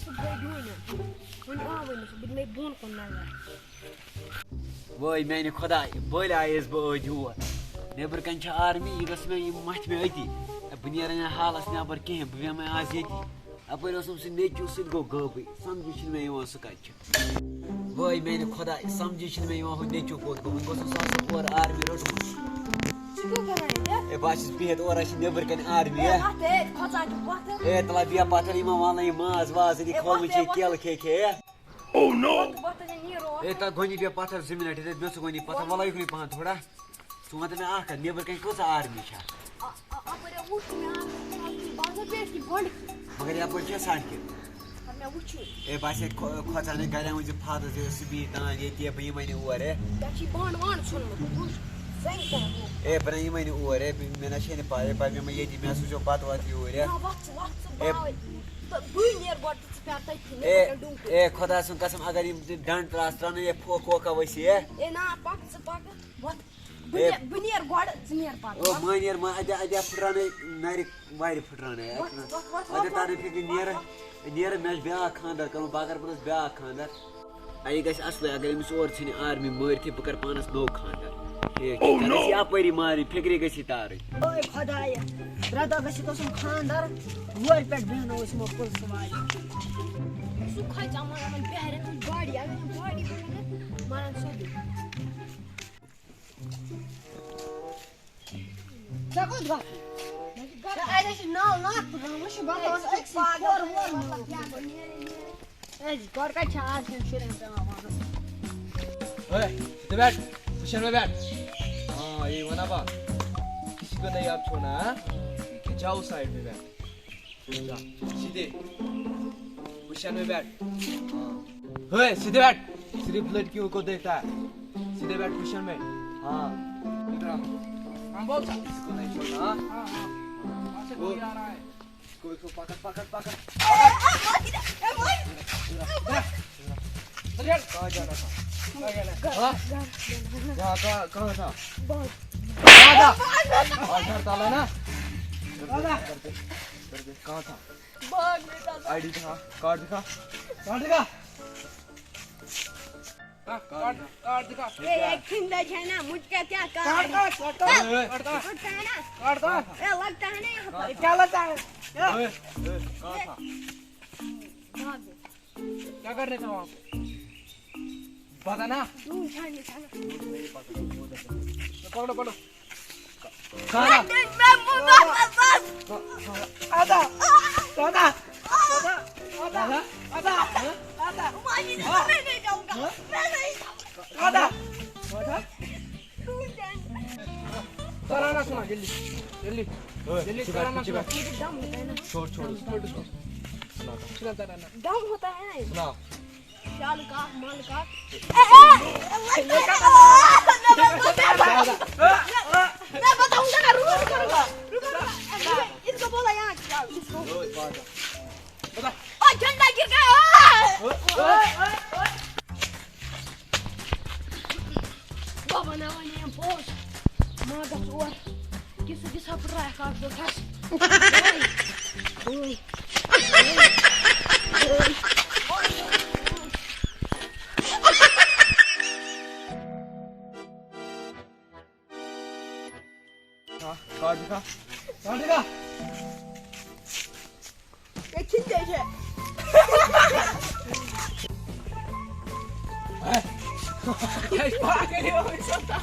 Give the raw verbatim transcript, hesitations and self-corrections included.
سُہ گٔے ڈوٗنۍ۔ وۄنۍ آوٕے نہٕ سُہ، بہٕ دِمے بۄن کُن نظر۔ وٲے میانہِ خۄدایہِ، بٔلۍ آیس بہٕ أتۍ یور۔ نیٚبرٕ کنہِ چھِ آرمی، یہِ گٔژھ مےٚ، یِم مَتھِ مےٚ أتی۔ بہٕ نیرٕ نہٕ حالس نٮ۪بر کِہیٖنۍ، بہٕ بیٚہمَے آز ییٚتی۔ اَپٲرۍ اوسُم سُہ نیٚچوٗ، سُہ تہِ گوٚو غٲبٕے، سَمجھی چھُنہٕ مےٚ یِوان سُہ کَتہِ چھُ۔ وٲے میانہِ خۄدایہِ، سَمجھی چھُنہٕ مےٚ یِوان ہُہ نیٚچوٗ کوٚت گوٚو، وۄنۍ گوٚژھ سُہ آسُن اورٕ آرمی روٚٹمُت۔ ژٕ کیٛاہ کران ییٚتہِ؟ ہے، بہٕ ہا چھُس بِہِتھ، اورٕ ہا چھِ نیٚبرٕ کنہِ آرمی، ہے، ہے۔ وَتھ، ہے، کھۄژان چھُکھ وَتھ۔ ہے، تَلہ بیٚہہ پَتھر، یِمَن والَن یہِ ماز واز، یہِ ہے، کھولمُت وَتھ، چھِ ہے، یہِ کیلہٕ کھے کھے، ہے۔ Oh no! وَتھ، وَتھ، ہے، نیٖر اوس۔ ہے، تَتھ گۄنی بیٚہہ پَتھر زٕ مِنَٹ، ہے، مےٚ ژٕ گۄنی پَتھر، وَلہٕ یُکنُے پَہَن تھوڑا۔ ژٕ وَن تہٕ مےٚ اَکھ کَتھ، نیٚبرٕ کَنہِ کۭژاہ آرمی چھےٚ؟ آ، آ، اَپٲرۍ ہا وُچھ مےٚ، آ، بہٕ آسہٕ ہا پٮ۪ٹھ کِنۍ گۄڈٕ۔ مگر یَپٲرۍ چھےٚ سڑکہِ۔ پَتہٕ مےٚ وُچھُے۔ ہے، بہٕ آسہٕ ہے کھۄ-، کھۄژان ہے، گَرِ وٕنہِ زِ فادرَس یہِ اوس سُہ بیٚیہِ تام ییٚتہِ، ہے، بہٕ یِمَے نہٕ اور، ہے۔ ژےٚ چھُے بانہٕ وانہٕ ژھُنمُت، بہٕ وٕچھ، زَنہِ تام ہُہ۔ ہے، بہٕ نہ یِمَے نہٕ اور، ہے، مےٚ نہ چھے نہٕ پَے، ہے، پَتہٕ مےٚ ما ییٚتی، مےٚ سوٗزیو بَتہٕ وَتہٕ یوٗرۍ، ہے۔ نہ، وَتھ ژٕ، وَتھ ژٕ، ہے۔ بہٕ ہاوَے۔ تہٕ بٕے نیرٕ گۄڈٕ تہٕ ژٕ پیٛار تٔتھی، مےٚ اے، پَکَن ڈُنٛگہٕ۔ اے، خۄدا سُنٛد قسم، اگر یِم تہِ ڈنڈ ترٛاس ترٛاونہٕ، یہِ پھۄکھ وۄکھ ؤسی، ہے۔ اے، نا، پَکھ ژٕ، پَکھ۔ وَتھ۔ بہٕ اے۔ نیر-، بہٕ نیرٕ گۄڈٕ، ژٕ نیر پَتہٕ۔ او، وَتھ۔ مہ نیر، مہ، اَتہِ، اَتہِ پھٕٹراونَے نَرِ وارِ پھٕٹراونَے۔ وَتھ، وَتھ، وَتھ، اَتہِ وَتھ، تَرنَے وَتھ۔ فِکرِ نیرٕ، نیرٕ، مےٚ چھُ بیٛاکھ خانٛدر کَرُن، بہٕ اگر پوٚتُس بیٛاکھ خانٛدر۔ اَیہِ گژھِ اَصلٕے، اگر أمِس اورٕ ژھٕنہِ آرمی مٲرِتھٕے، بہٕ کَرٕ پانَس نوٚو خانٛدر۔ ٹھیٖک چھُ، ژےٚ گژھی اَپٲری مارٕنۍ، فِکرِ گژھی تارٕنۍ۔ اوے خۄدایہِ، رَٹو گژھِ توسُن خانٛدر، وورِ پٮ۪ٹھ بیٚہنو أسۍ یِمو پُلسہٕ والٮ۪ن۔ سُہ کھوژِ یِمَن، یِمَن بِہارٮ۪ن ہٕنٛز باڈی، اگر یِم باڈی بَنَن، مَرَن سیوٚدُے۔ ژےٚ کوٚت گژھُن؟ ژےٚ اَتہِ چھِ نَل نَکھ پھٕٹراوُن، وۄنۍ چھِ بَکواس أکسٕے کھۄر وور مطلب کیٛاہ گوٚو؟ ہے، گۄڈٕ کَتہِ چھِ آز یِم شُرٮ۪ن پٮ۪وان وَنُن؟ ओए, सीधे बैठ, पोजीशन में बैठ। हाँ, यही बना बा। किसी को नहीं आप छोड़ना, हाँ? ठीक है, जाओ साइड में बैठ। जा, सीधे। पोजीशन में बैठ। हाँ। ओए, सीधे बैठ। सिर्फ लड़कियों को देखता है। सीधे बैठ पोजीशन में। हाँ। इधर आ। हाँ, बोल। किसी को नहीं छोड़ना, हाँ? हाँ, हाँ। वहाँ से वो कोई आ रहा है। इसको, इसको पकड़, पकड़, पकड़। कहाँ जाना था? हाँ? कहाँ, कहाँ, कहाँ था? कहाँ था? हाँ, घर था ना? घर पे, घर पे, घर पे। कहाँ था? आईडी दिखा, कार्ड दिखा। कार्ड दिखा। हाँ, कार्ड, कार्ड दिखा। ए, एक खिंदा है ना, मुझका क्या कार्ड? कार्ड, कार्ड, कार्ड, ओए, ओए। कार्ड दिखा। मुझका है ना? कार्ड दिखा। ए, लगता है ना यहाँ पर। ये क्या लगता है? क्या? ओए, ओए, कहाँ था? भाग गए। क्या करने था वहाँ पे? पता ना? दूर जाने था ना। पकड़ो, पकड़ो। कहाँ था? मैं मुंह बस, बस। आधा, आधा, आधा, आधा, आधा। मामी ने तो मैं नहीं जाऊंगा। मैं नहीं जाऊंगा। आधा। आधा। दूर जाने। तराना सुना, जल्दी, जल्दी, ओए, जल्दी पीछे बैठ, तराना पीछे सुना। बैठ। मुझे दम होता है ना। छोड़, छोड़, छोड़, छोड़। सुना, सुना। सुना तराना। दम होता है ना। सुना। शाल का, माल का। मैं बताऊंगा ना, रुको, रुको, रुको, रुको, रुको। इसको बोला यहाँ, इसको। बता। ओ, झंडा गिर गया। बाबा ने वही पोस्ट। माँ का चोर। किस दिशा पर रहा है काट दो, काट। ओए, ओए, ओए, ओए। हाँ, काट दिखा। काट दिखा। ये खींच दे इसे। ये पागल हो गई, सोता।